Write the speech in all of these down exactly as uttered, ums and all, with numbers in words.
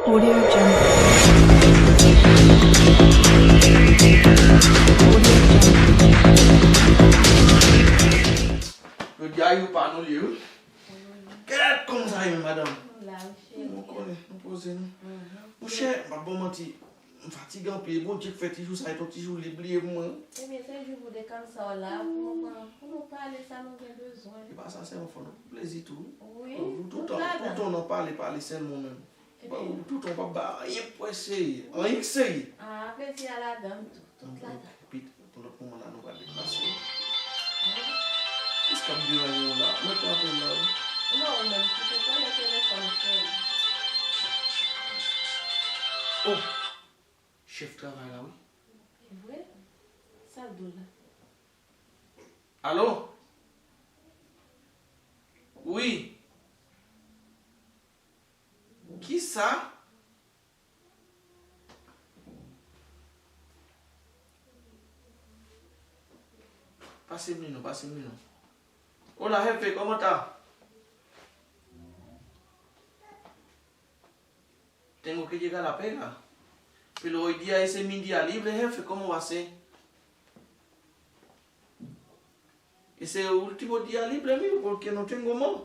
Audio Jungle. Audio Jungle. Jodi a jou pa nou li wi. Kèt kòman sa ye madanm? Mwen konnen nou poze nou. Monchè, m p ap ba w manti. M fatige anpil. Bondye k fè ti jou sa a t on ti jou li bliye pou mwen. Ebyen se jou pou dekann sa w la pou nou pran pou nou pale sa nou gen bezwen. E pa sa sèlman fò nou pran plezi tou wi. Wi, tout ladan. Toutan nan pale pale sèlman menm. Ba ou toutan w p ap ba anyen pwen serye. Anyen k serye. Ah plezi a ladan l tou. Tout ladan. Epi pou lòt moman la nou pral deplase. Kisa k ap deranje w la? Mwen pran apèl la wi. Non ou menm ki te konnen telefòn cheri. Oh! Chèf travay la wi. Vre? Sa l di w la? Alo? Wi. Kisa? Pase m li non, pase m li non. Hola jefe, ¿cómo está? Tengo que llegar a la pega. Pero hoy día ese mi día libre, jefe, ¿cómo va a ser? Ese último día libre mío porque no tengo más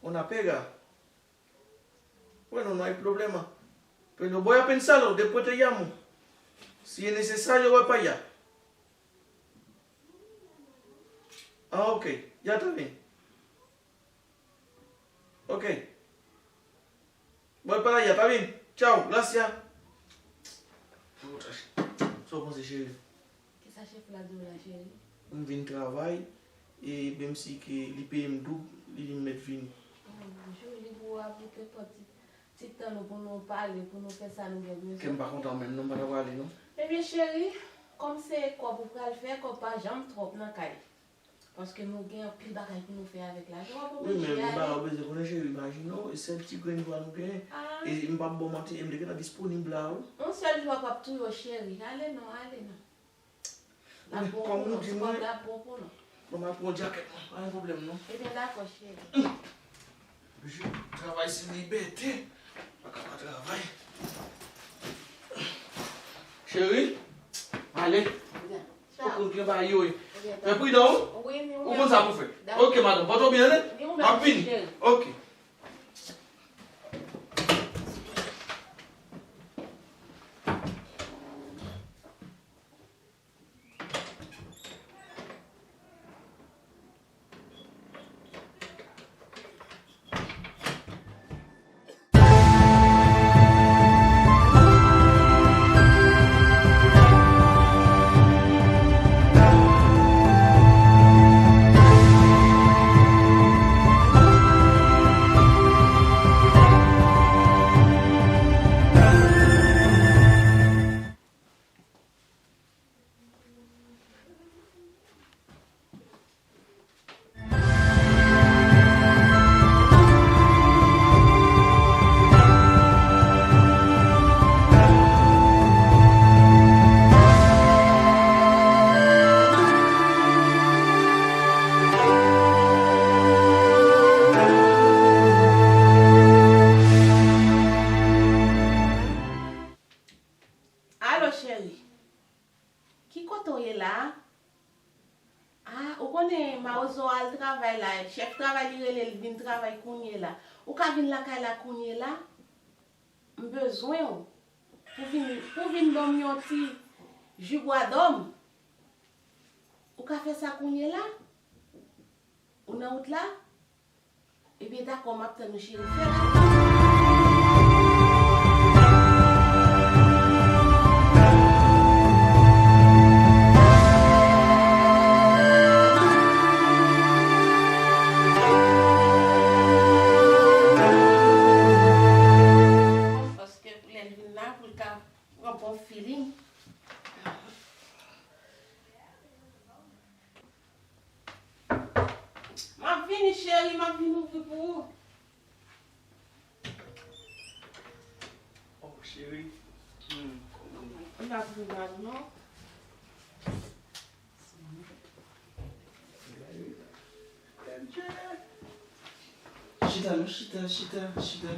una pega. Bueno, no hay problema. Pero voy a pensarlo, después te llamo. Si es necesario, voy para allá. Ah, ok, ya está bien. Ok. Voy para allá, está bien. Chao, gracias. Sa w panse cheri? Kisa chèf la di w la cheri? M vin travay e menm si ke li peye m doub, li di m mèt vini. Jou li pou w ap bouke pòt ti ti tan nou pou nou pale, pou nou fè sa nou gen bezwen. Kè m pa kontan menm non, m pa ta prale non. Ebyen cheri, kòm se kòb ou pral fè, kòb pa janm twòp nan kay. Paske nou gen anpil bagay pou nou fè avèk lajan. W ap oblije ale. Wi, men m ba ou bezwen konnen cheri, imajine w, e sèl ti grenn jou a nou genyen. E m p ap ba w manti, e m te gentan disponib la wi. Yon sèl jou a p ap touye w cheri. Ale non, ale non. L ap bon pou nou, ti kòb la ap bon pou nou. Bon, m ap pran djakèt mwen, pa gen pwoblèm non. Ebyen dakò cheri. Jou travay se libète. Pa ka pa travay. Cheri, ale. Ou konn ki bagay yo ye. Fè pridan wi. Ou konn sa pou fè. Ok madanm, pòte w byen wi. M ap vini. Ok. Alo cheri. Ki kote w ye la a? Ah, ou konnen mawozo a al travay la, chèf travay li rele l vin travay kounye la. Ou ka vin lakay la kounye la? M bezwen w pou vin, pou vin ban m yon ti ji bwadòm. Ou ka fè sa kounye la? Ou nan wout la? Ebyen dakò, m ap tann ou cheri, fè la. Paske pou lè l vin la, pou l ka pran bon feeling. M ap vini cheri, m ap vin ouvri pou ou. Oh cheri. Hmm. Ou pa vin mal non. Chita non, chita, chita, chita.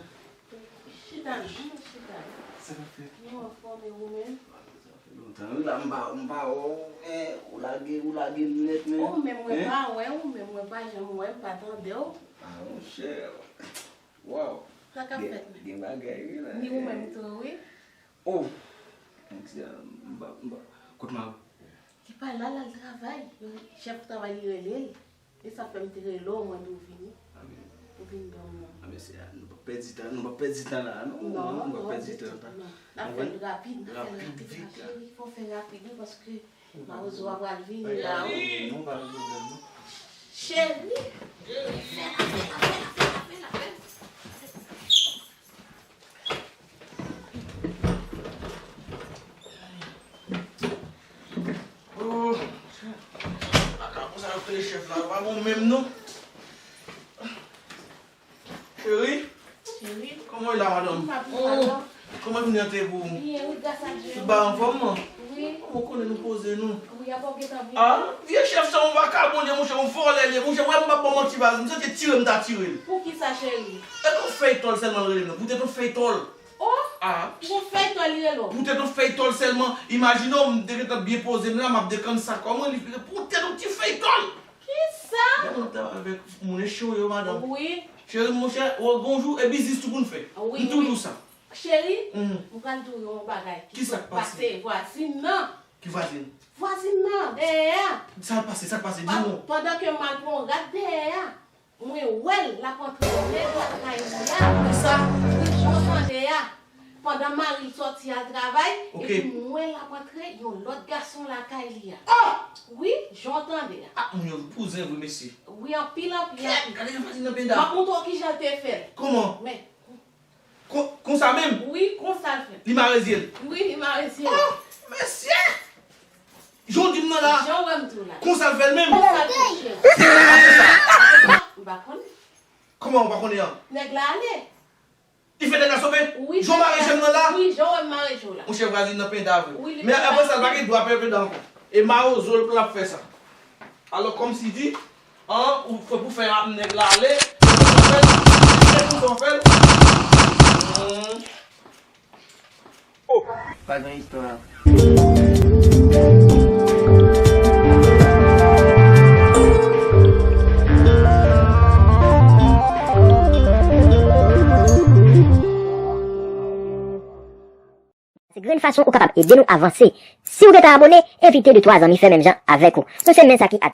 Chita non, chita. Sa k ap fèt? Nou anfòm, e ou menm? Sa fè lontan wi la, m pa, m pa wè w, men ou lage, ou lage m nèt, men. Ou menm mwen pa wè, ou menm mwen pa janm wè, m pa tande w. Ah, monchè. Waw. Sa k ap fèt, men? Gen bagay wi la. Ni ou menm tou, wi. Oh. Monchè, m pa, m pa. Kot Mari? Li pa la, l al travay. Chèf travay li rele l. E sa fè m te rele w, mwen di w vini. Ou vin dòmi. Ah, men se, nou pa pèdi tan, nou pa pèdi tan la, non. Non, nou pa pèdi tan. N ap fè l rapid, n ap fè l rapid, ma chérie. Fò fè rapid, wi, paske mawozo a pral vini la, wi. Non, pa gen pwoblèm, non. Cheri, fè l, fè l, fè l, fè l, fè l. Oh, monchè. Makambo sa yo k rele chèf la, yo pa bon menm non. Cheri. Cheri. Kòman w ye la, madanm? M pa pi mal non. Kòman jounen an te ye pou ou? Byen, wi, gras a Dye. Tout bagay anfòm, man? Wi. Kòman w konnen nou poze nou? Wi, apa w gentan vini? Ah, vye chèf sa, yon vakabon li ye, monchè, yon vòlè li ye, monchè, wè m p ap ba w manti, baz, m santi tire m ta tire l. Poukisa, cheri? E yon fèy tòl sèlman l rele m nan, poutèt yon fèy tòl. Oh! Ah. Yon fèy tòl li rele w. Poutèt yon fèy tòl sèlman, imajine w, m te gentan byen poze m la, m ap dekann sa kò mwen, li vire poutèt yon ti fèy tòl. Kisa? Lè mwen t avèk moun e cho yo, madanm. Wi. Cheri, monchè, w gon jou, e biznis tou pou n fè. Wi, m tou di w sa. Cheri, m pral di w yon bagay ki sot pase vwazin nan. Ki vwazin? Vwazin nan, dèyè a. Sa k pase, sa k pase, di m non. Pandan ke m al pran yon rad dèyè a, mwen wè l, l ap antre nèg lakay li a. Kisa? Wi, jan w tande a. Pandan mari l sòti al travay, epi m wè l ap antre yon lòt gason lakay li a. Ah! Wi, jan w tande a. Ah, moun yo bouzen vre, mesye. Wi, anpil, anpil, anpil. Gade jan vwazin nan penda. M ap montre w kijan l te fè l. Kòman? Men. Kon, konsa menm? Wi, konsa l fè. Li mare zye l? Wi, li mare zye l. Oh, mesye! Jan w di m nan la. Jan w wè m tou la. Konsa l fè l menm? Konsa l fè l, cheri. M pa konnen. Kòman ou pa konnen an? Nèg la ale. Li fè nèg la sove? Wi. Jan w mare je m nan la? Wi, jan w wè m mare je w la. Monchè, vwazin nan penda vre. Wi, li penda. Men apre sa, l pa gen dwa pè penda ankò. E mawozo l pou l ap fè sa. Alò, kòmsidi, an, ou fè pou fè ap nèg la ale, fè pou fè l, fè pou fè l. Hmm. Oh. Pa gen istwa. Se grenn fason ou kapab ede nou avanse. Si w gentan abone, envite de twa zanmi fè menm jan avèk ou. Nou se Men Sa Ki Ak.